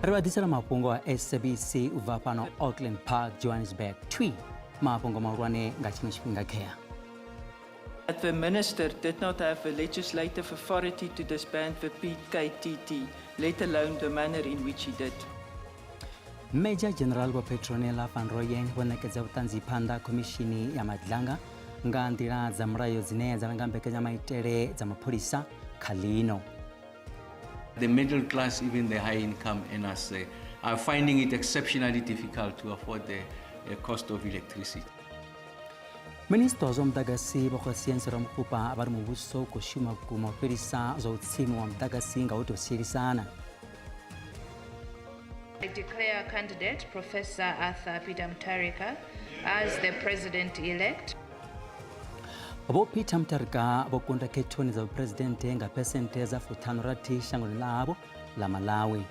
Ri vha ḓisela mafhungo a SABC u bva fhano Auckland Park, Johannesburg. Thwi mafhungo mahulwane nga tshino tshifhinga khea. That the minister did not have the legislative authority to disband the PKTT, let alone the manner in which he did. Major General Vho Petronella van Rooyen vho ṋekedza vhuṱanzi phanḓa khomishini ya Madlanga nga nḓila dza mulayo dzine dza langa mbekanyamaitele dza mapholisa kha ḽino. The middle class, even the high income earners, are finding it exceptionally difficult to afford the cost of electricity. Minisiṱa wa zwa muḓagasi Vho Kgosientsho Ramokgopa vha ri muvhuso u khou shuma vhukuma u fhelisa zwa u tsimiwa muḓagasi nga u tou sielisana. I declare candidate Professor Arthur Peter Mutharika as the president-elect. Vho Peter Mutharika vho kunda khethoni dza vhuphuresidennde nga phesenthe dza 56 shangoni ḽa havho ḽa Malawi.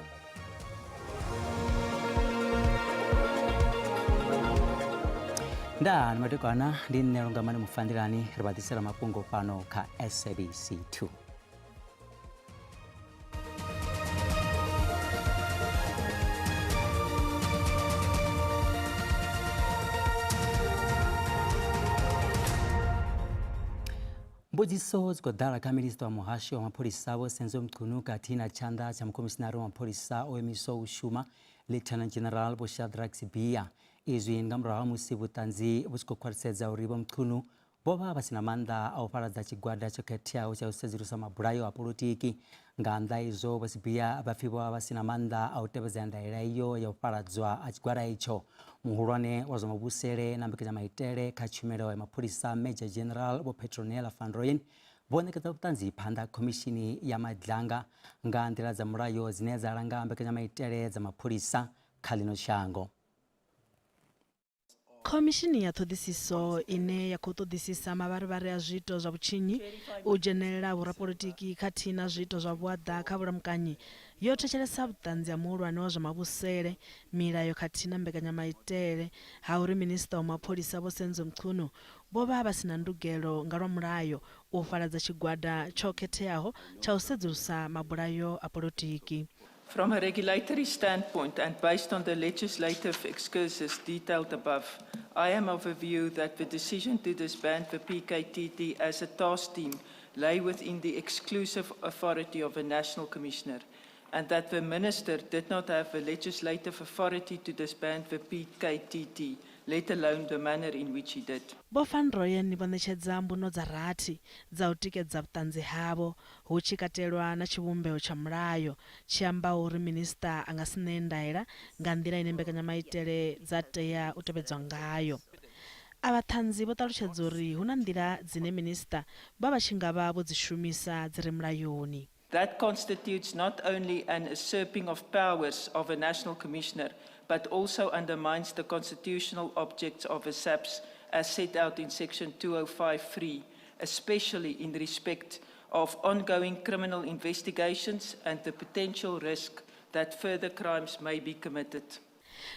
Ndaa ni madekwana ndi nṋe Lungamani Mufandelani ri vha ḓisela mafhungo fhano kha SABC 2. Mbudziso dzi khou ḓala kha minisiṱa wa muhasho wa mapholisa Vho Senzo Mchunu khathihi na tshanḓa tsha mukhomishinari wa mapholisa o imiswaho u shuma Lieutenant General Vho Shadrack Sibiya. Izwi ndi nga murahu ha musi vhuṱanzi vhu tshi khou khwaṱhisedza uri Vho Mchunu Vho vha vha si na maanḓa a u fhaladza tshigwada tsho khetheaho tsha u sedzulusa mabulayo a polotiki. Nga nnḓa ha izwo, Vho Sibiya vha pfi vho vha vha si na maanḓa a u tevhedza ndaela iyo ya u fhaladzwa ha tshigwada itsho. Muhulwane wa zwa mavhusele na mbekanyamaitele kha tshumelo ya mapholisa Major General Vho Petronella van Rooyen vho ṋekedza vhuṱanzi phanḓa ha khomishini ya Madlanga nga nḓila dza mulayo dzine dza langa mbekanyamaitele dza mapholisa kha ḽino shango. Khomishini ya ṱhoḓisiso ine ya khou ṱoḓisisa mavharivhari a zwiito zwa vhutshinyi, u dzhenelela ha vhorapolotiki khathihi na zwiito zwa vhuaḓa kha vhulamukanyi yo thetshelesa vhuṱanzi ha muhulwane wa zwa mavhusele, milayo khathihi na mbekanyamaitele ha uri Minisiṱa wa Mapholisa Vho Senzo Mchunu vho vha vha si na ndugelo nga lwa mulayo u fhaladza tshigwada tsho khetheaho tsha u sedzulusa mabulayo a polotiki. From a regulatory standpoint and based on the legislative excursus detailed above, I am of a view that the decision to disband the PKTT as a task team lay within the exclusive authority of the National Commissioner and that the Minister did not have the legislative authority to disband the PKTT, let alone the manner in which he did. Vho Van Rooyen vho ṋetshedza mbuno dza rathi dza u tikedza vhuṱanzi havho, hu tshi katelwa na tshivhumbeo tsha mulayo tshi ambaho uri Minisiṱa a nga si ṋee ndaela nga nḓila ine mbekanyamaitele dza tea u tevhedzwa ngayo. Avha ṱhanzi vho ṱalutshedza uri hu na nḓila dzine Minisiṱa vha vha tshi nga vha vho dzi shumisa dzi re mulayoni. That constitutes not only an usurping of powers of a national commissioner, but also undermines the constitutional objects of the SAPS as set out in section 205.3, especially in respect of ongoing criminal investigations and the potential risk that further crimes may be committed.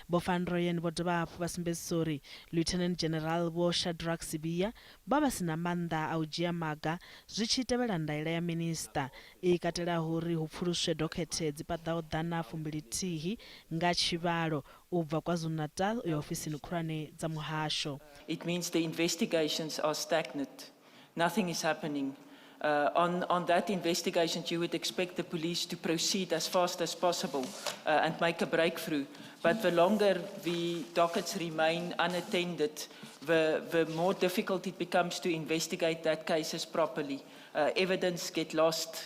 Vho Van Rooyen vho dovha hafhu vha sumbedzisa uri Lieutenant General Vho Shadrack Sibiya vha vha si na maanḓa a u dzhia maga zwi tshi tevhela ndaela ya Minisiṱa i katelaho uri hu pfuluswe dokhethe dzi paḓaho ḓana fumbili-thihi nga tshivhalo u bva KwaZulu-Natal u ya ofisini khulwane dza muhasho. It means the investigations are stagnant. Nothing is happening. On, on that investigation, you would expect the police to proceed as fast as possible and make a breakthrough. But the longer the dockets remain unattended, the, the more difficult it becomes to investigate that cases properly. Evidence get lost,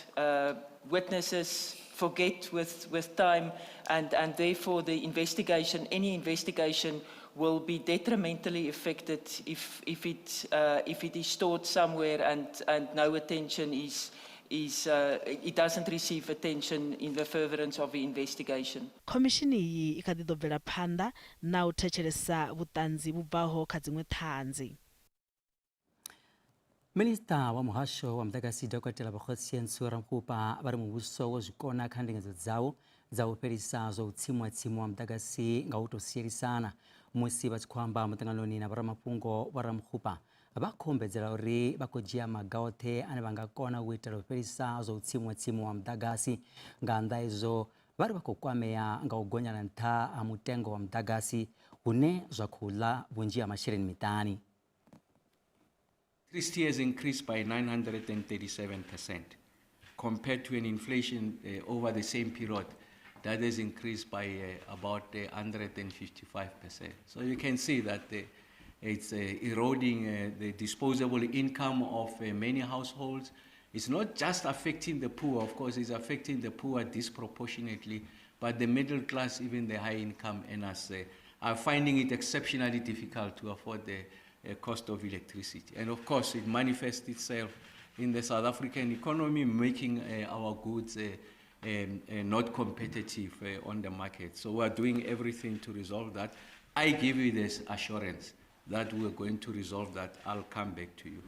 witnesses forget with, with time, and, and therefore the investigation, any investigation will be detrimentally affected if, if, it, if it is stored somewhere and, and no attention is, is it doesn't receive attention in the furtherance of the investigation. Khomishini iyi i kha ḓi ḓo bvela phanḓa na u thetshelesa vhuṱanzi vhu bvaho kha dziṅwe ṱhanzi. Minisiṱa wa muhasho wa muḓagasi Dokotela Vho Kgosientsho Ramokgopa vha ri muvhuso wo zwi kona kha ndingedzo dzawo dza u fhelisa zwa u tsimuwa-tsimuwa muḓagasi nga u tou sielisana. Musi vha tshi khou amba muṱanganoni na vhoramafhungo, Vho Ramokgopa vha khou ombedzela uri vha khou dzhia maga oṱhe ane vha nga kona u itela u fhelisa zwa u tsimuwa-tsimuwa muḓagasi. Nga nnḓa ha izwo, Vha ri vha khou kwamea nga u gonyela nṱha ha mutengo wa muḓagasi hune zwa khou ḽa vhunzhi ha masheleni miṱani. Electricity has increased by 937% compared to an inflation over the same period that has increased by about 155%. So you can see that it's eroding the disposable income of many households. It's not just affecting the poor, of course, it's affecting the poor disproportionately, but the middle class, even the high income earners, are finding it exceptionally difficult to afford the cost of electricity. And of course, it manifests itself in the South African economy, making our goods not competitive on the market. So we are doing everything to resolve that. I give you this assurance that we are going to resolve that. I'll come back to you.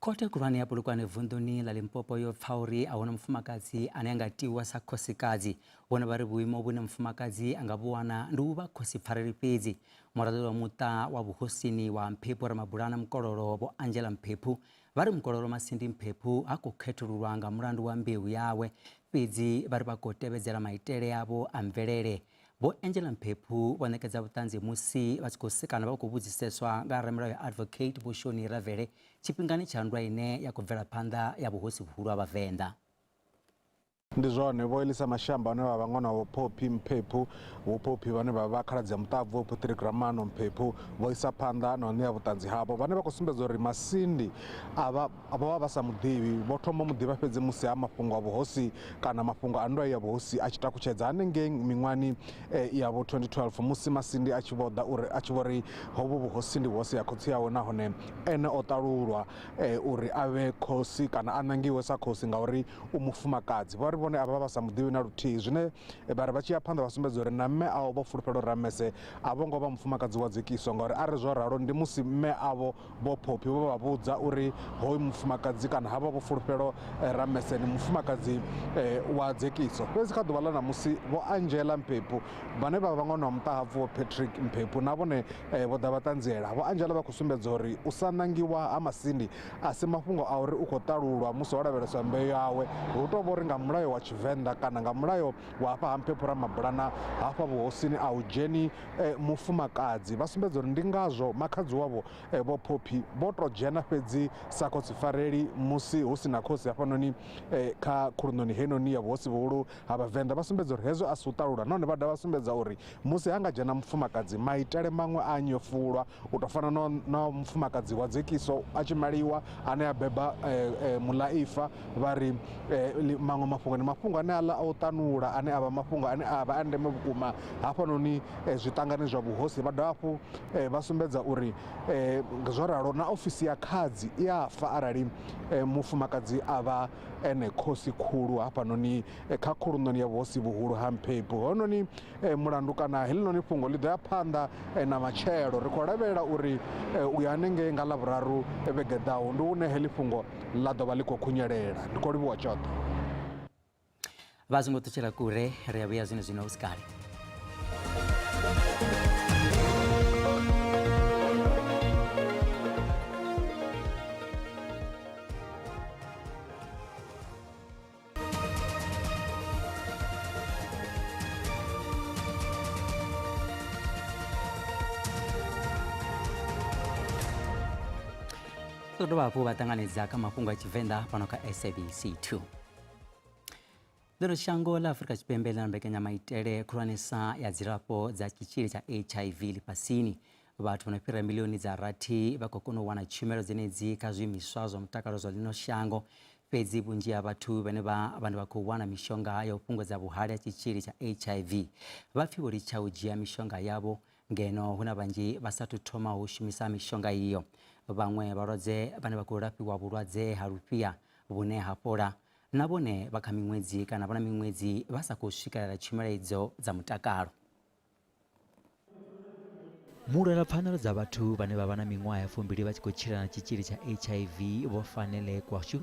Khothe khulwane ya Polokwane vunḓuni ḽa Limpopo yo pfa uri a huna mufumakadzi ane a nga tiwa sa khosikadzi. Vhone vha ri vhuimo vhune mufumakadzi a nga vhu wana ndi u vha khosi pfareli fhedzi. Muraḓo wa muṱa wa vhuhosini wa Mphephu Ramabulana Mukololo Vho Angela Mphephu vha ri Mukololo Masindi Mphephu ha khou khethululwa nga mulandu wa mbeu yawe, fhedzi vha ri vha khou tevhedzela maitele avho a mvelele. Vho Angela Mphephu vho ṋekedza vhuṱanzi musi vha tshi khou kana vha khou vhudziseswa nga ramulayo Advocate Vho Shoni Ravele tshifhingani tsha nndwa ine ya khou bvela phanḓa ya vhuhosi vhuhulu ha Vhavenḓa. Ndi zwone Vho Elisa Mashamba vhane vha vha ṅwana wa Phophi Mphephu, Vho Phophi vhane vha vha khaladzi ya muṱabvu Vho Patrick Ramano Mphephu vho isa phanḓa na u ṋea vhuṱanzi havho, vhane vha khou sumbedza uri Masindi a vha vho vha vha sa muḓivhi, vho thoma u muḓivha fhedzi musi ha mafhungo a vhuhosi kana mafhungo a nndwa ya vhuhosi a tshi takutshedza hanengei miṅwahani ya vho 2012 musi Masindi a tshi vho ḓa uri a tshi vho ri hovhu vhuhosi ndi vhuhosi ha khotsi awe nahone ene o ṱalulwa uri a vhe khosi kana a nangiwe sa khosi ngauri u mufumakadzi. Vho ri vhone a vha vha sa muḓivhi na luthihi, zwine vha ri vha tshi ya phanḓa vha sumbedza uri na mme avho vho fulufhela uri Ramese a vho ngo vha mufumakadzi wa dzekiso, ngauri arali zwo ralo ndi musi mme avho Vho Phophi vho vha vhudza uri hoyu mufumakadzi kana havha vho fulufhelo Ramese ndi mufumakadzi wa dzekiso. Fhedzi kha ḓuvha ḽa ṋamusi Vho Angela Mphephu vhane vha vha ṅwana wa muṱahabvu Vho Patrick Mphephu na vhone vho ḓa vha ṱanziela. Vho Angela vha khou sumbedza uri u sa nangiwa ha Masindi a si mafhungo a uri u khou ṱalulwa musi ho lavheleswa mbeu yawe, hu tou vha uri nga mulayo wa Tshivenḓa kana nga mulayo wa hafha ha Mphephu Ramabulana hafha vhuhosini a hu dzheni mufumakadzi. Vha sumbedza uri ndi ngazwo makhadzi wavho Vho Phophi vho tou dzhena fhedzi sa khotsifareli musi hu si na khosi hafhanoni kha khuluṋoni heinoni ya vhuhosi vhuhulu ha Vhavenḓa. Vha sumbedza uri hezwo a si u ṱalula, nahone vha dovha vha sumbedza uri musi ha nga dzhena mufumakadzi maitele maṅwe a nyefulwa, u tou fana na mufumakadzi wa dzekiso a tshi maliwa ane a beba muḽaifa. Vha ri maṅwe mafhungo ndi mafhungo ane aḽa a u ṱanula, ane a vha mafhungo ane a vha a ndeme vhukuma hafhanoni zwiṱangani zwa vhuhosi. Vha dovha hafhu vha sumbedza uri zwo ralo na ofisi ya khadzi i a fa arali mufumakadzi a vha ene khosi khulu hafhanoni kha khuluṋoni ya vhuhosi vhuhulu ha Mphephu. Hononi mulandu kana heḽinoni fhungo ḽi ḓo ya phanḓa na matshelo. Ri khou lavhelela uri u ya hanengei nga Ḽavhuraru vhege ḓaho ndi hune heḽi fhungo ḽa ḓo vha ḽi khou khunyelela. Ndi khou livhuwa tshoṱhe. Vha songo ṱutshela kule, ri a vhuya zwino zwino hu si kale. Ri dovha hafhu vha ṱanganedza kha mafhungo a Tshivenḓa fhano kha SABC 2. Ḽino shango ḽa Afrika Tshipembe ḽi na mbekanyamaitele khulwanesa ya dzilafho dza tshitzhili tsha HIV ḽifhasini. Vhathu vha no fhira milioni dza rathi vha khou kona u wana tshumelo dzenedzi kha zwiimiswa zwa mutakalo zwa ḽino shango. Fhedzi vhunzhi ha vhathu vhane vha vhane vha khou wana mishonga ya u fhungudza vhuhali ha tshitzhili tsha HIV vha pfi vho litsha u dzhia mishonga yavho ngeno hu na vhanzhi vha sathu thomaho u shumisa mishonga iyo. Vhaṅwe vhalwadze vhane vha khou lafhiwa vhulwadze ha lufhia vhune ha fhola na vhone vha kha miṅwedzi kana vha na miṅwedzi vha sa khou swikelela tshumelo idzo dza mutakalo. Mulwela pfanelo dza vhathu vhane vha vha na miṅwaha ya 20 vha tshi khou tshila na tshitzhili tsha HIV Vho Fanele Kwashu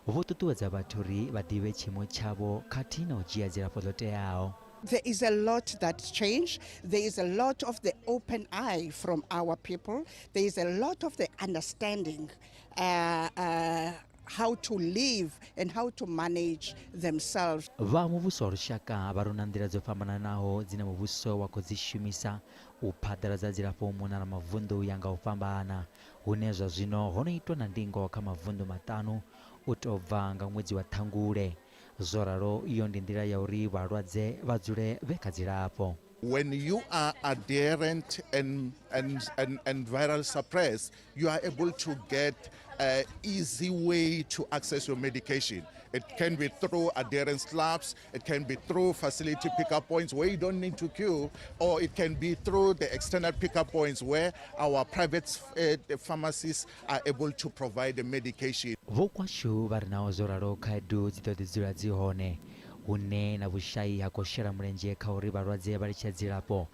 vho ṱuṱuwedza vhathu uri vha ḓivhe tshiimo tshavho khathihi na u dzhia dzilafho ḽo teaho. There is a lot that's changed. There is a lot of the open eye from our people. There is a lot of the understanding. how to live and how to manage themselves. Vha muvhuso wa lushaka vha runa nḓila dzo fhambananaho dzine muvhuso wa khou dzi shumisa u phaḓaladza dzilafho mona na mavunḓu ya nga u fhambana, hune zwa zwino ho no itwa na ndingo kha mavunḓu maṱanu u tou bva nga ṅwedzi wa Ṱhangule. Zwo ralo iyo ndi nḓila ya uri vhalwadze vha dzule vhe kha dzilafho. When you are adherent and viral suppressed, you are able to get an easy way to access your medication. It can be through adherence clubs, it can be through facility pickup points where you don't need to queue, or it can be through the external pickup points where our private pharmacies are able to provide the medication. Vho kwashu vha ri naho zwo ralo khaedu dzi ḓo ḓi dzula dzi hone, hune na vhushayi ha khou shela mulenzhe kha uri vhalwadze vha litshe dzilafho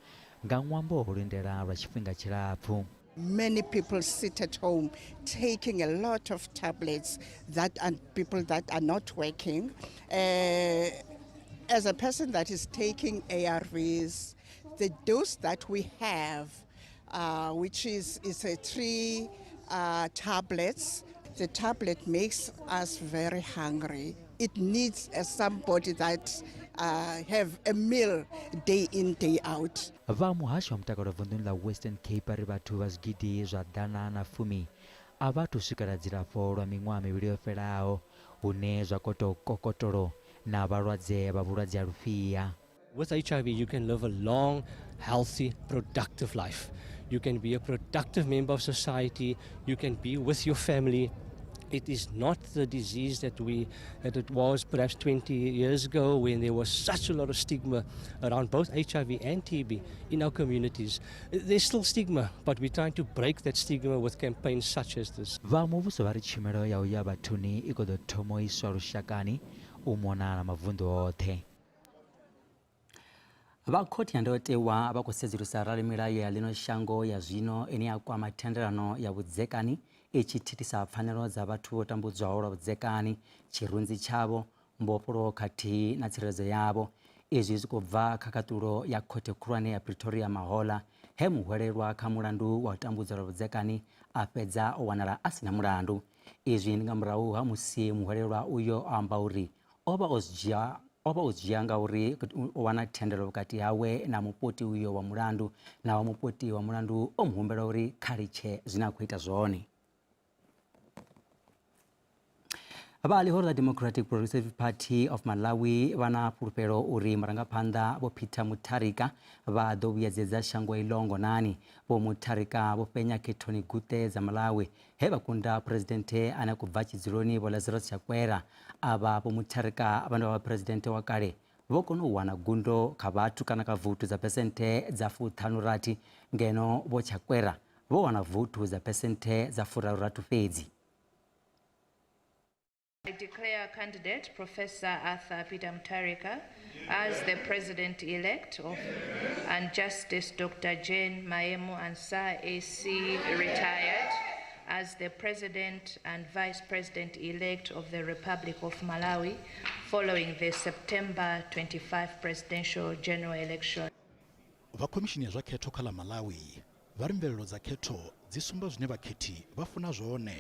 nga ṅwambo wa u lindela lwa tshifhinga tshilapfu. Many people sit at home taking a lot of tablets that are people that are not working. As a person that is taking ARVs, the dose that we have, which is a 3 tablets, the tablet makes us very hungry. It needs somebody that have a meal day in, day out. Vha muhasho wa mutakalo vunḓuni ḽa Western Cape ri vhathu vha zwigidi zwa 110 a vha thu swikela dzilafho lwa miṅwaha mivhili yo fhelaho, hune zwa khou tou kokotolo na vhalwadze vha vhulwadze ha lufhia. With HIV, you can live a long, healthy, productive life. You can be a productive member of society. You can be with your family. It is not the disease that it was perhaps 20 years ago, when there was such a lot of stigma around both HIV and TB in our communities. There's still stigma, but we're trying to break that stigma with campaigns such as this. Vha muvhuso vha ri tshumelo ya u ya vhathuni i khou ḓo thoma u iswa lushakani u mona na mavunḓu oṱhe. Vha khothe ya ndayotewa vha khou sedzulusa arali milayo ya ḽino shango ya zwino ine ya kwama thendelano ya vhudzekani i tshi thithisa pfanelo dza vhathu vho tambudzwaho lwa vhudzekani, tshirunzi tshavho, mbofholowo khathihi na tsireledzo yavho. Izwi zwi khou bva kha khaṱulo ya khothe khulwane ya Pretoria mahola, he muhwelelwa kha mulandu wa u tambudzwa lwa vhudzekani a fhedza o wanala a si na mulandu. Izwi ndi nga murahu ha musi muhwelelwa uyo o amba uri o vha o dzhia ngauri o wana thendelo vhukati hawe na mupoti uyo wa mulandu, na wa mupoti wa mulandu o muhumbela uri kha litshe zwine a khou ita zwone. Vha ḽihoro ḽa Democratic Progressive Party of Malawi vha na fhulufhelo uri murangaphanḓa Vho Peter Mutharika vha ḓo vhuyedzedza shango iḽo ngonani. Vho Mutharika vho fhenya khethoni guṱe dza Malawi he vha kunda phuresidennde ane a khou bva tshidzuloni Vho Lazarus Chakwera. Avha Vho Mutharika vhane vha vha phuresidennde wa kale vho kona u wana gundo kha vhathu kana kha vouthu dza phesenthe dza 56, ngeno Vho Chakwera vho wana vouthu dza phesenthe dza 36 fhedzi. I declare candidate Professor Arthur Peter Mutharika as the President-elect of and Justice Dr. Jane Maemu Ansah AC retired as the President and Vice President-elect of the Republic of Malawi following the September 25 presidential general election. Vha khomishini ya zwa khetho kha ḽa Malawi vha ri mvelelo dza khetho dzi sumba zwine vhakhethi vha funa zwone.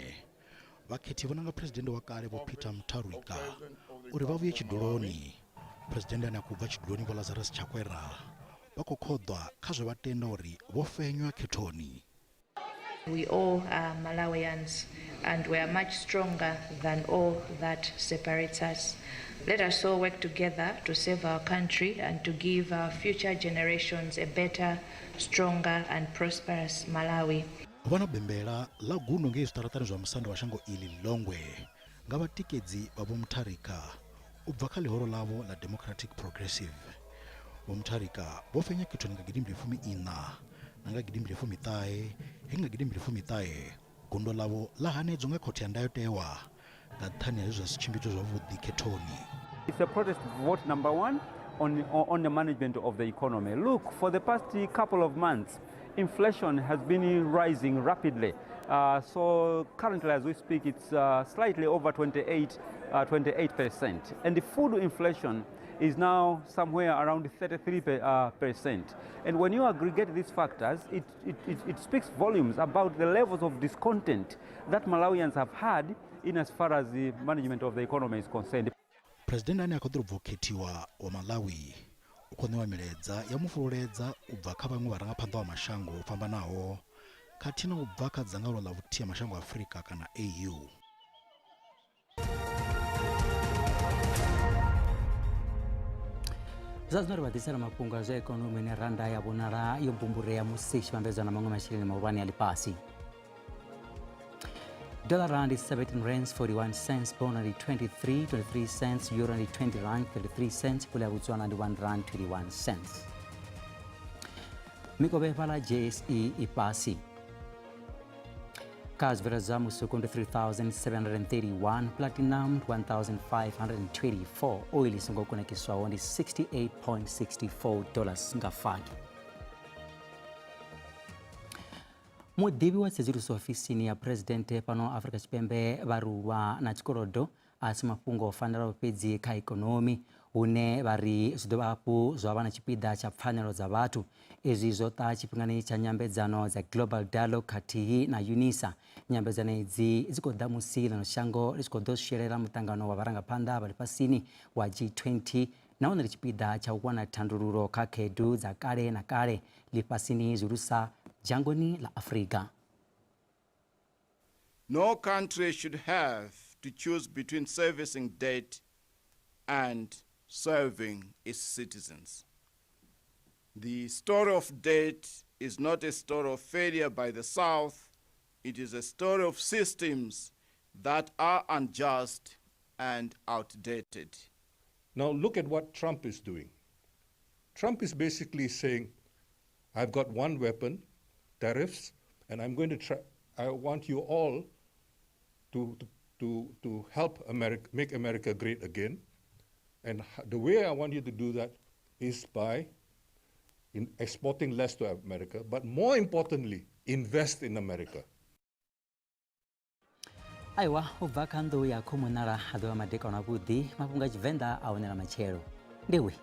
Vhakhethi vho nanga phuresidennde wa kale Vho Peter Mutharika uri vha vhuye tshiduloni. Phuresidennde ane a khou bva tshiduloni Vho Lazarus Chakwera vha khou khoḓwa kha zwe vha tenda uri vho fenywa khethoni. We all are Malawians and we are much stronger than all that separates us. Let us all work together to save our country and to give our future generations a better, stronger and prosperous Malawi. Vha na bembela ḽa gundo ngei zwiṱaraṱani zwa musanda wa shango iḽi Lilongwe nga vhatikedzi vha Vho Mutharika u bva kha ḽihoro ḽavho ḽa Democratic Progressive. Vho Mutharika vho fhenya khethoni nga 2014 na nga 2019, he nga 2019 gundo ḽavho ḽa hanedzwa nga khothe ya ndayotewa nga nṱhani ha zwe zwa si tshimbidzwe zwavhuḓi khethoni. It's a protest vote number one on the management of the economy. Look, for the past couple of months, inflation has been rising rapidly. So currently, as we speak, it's slightly over 28%. And the food inflation is now somewhere around 33%. And when you aggregate these factors, it speaks volumes about the levels of discontent that Malawians have had in as far as the management of the economy is concerned. Phresidennde ane a khou ḓi bva u khethiwa wa Malawi u khou ṋewa milaedza ya mu fhululedza u bva kha vhaṅwe vharangaphanḓa wa mashango o fhambanaho khathihi na u bva kha dzangano ḽa vhuthihi ha mashango a Afrika kana AU. Zwa zwino ri vha ḓisela mafhungo a zwa ikonomi ine randa ya vhonala yo mbumburea musi i tshi vhambedzwa na maṅwe masheleni mahulwane a ḽifhasi. Dollar rand is 17 rands 41 cents, bond ndi 23 23 cents, euro ndi 20 rand 33 cents, pula ya Botswana ndi 1 rand 21 cents. Mikovhe fhala JSE i fhasi. Kha zwibveledzwa musuku ndi 3731, platinum 1524, oil i songo kunakiswaho ndi 68.64 dollars nga faki. Muḓivhi wa tsedzuluso ofisini ya Phresidennde fhano Afrika Tshipembe vha ri u lwa na tshikolodo a si mafhungo o fanelaho fhedzi kha ikonomi, hune vha ri zwi dovha hafhu zwa vha na tshipiḓa tsha pfanelo dza vhathu. Izwi zwo ṱaha tshifhingani tsha nyambedzano dza Global Dialogue khathihi na UNISA. Nyambedzano idzi dzi khou ḓa musi ḽino shango ḽi tshi khou ḓo swielela muṱangano wa vharangaphanḓa vha ḽifhasini wa G20 nahone ndi tshipiḓa tsha u wana thandululo kha khaedu dza kale na kale ḽifhasini zwihulusa dzhangoni ḽa Afrika. No country should have to choose between servicing debt and serving its citizens. The story of debt is not a story of failure by the South. It is a story of systems that are unjust and outdated. Now look at what Trump is doing. Trump is basically saying, I've got one weapon, tariffs, and I'm going to try, I want you all to help America, make America great again. And the way I want you to do that is by exporting less to America, but more importantly, invest in America. Aiwa u bva kha nḓou ya khomunala a ḓovha madekwana avhuḓi mafhungo a Tshivenḓa a wanela matshelo. Ndi we.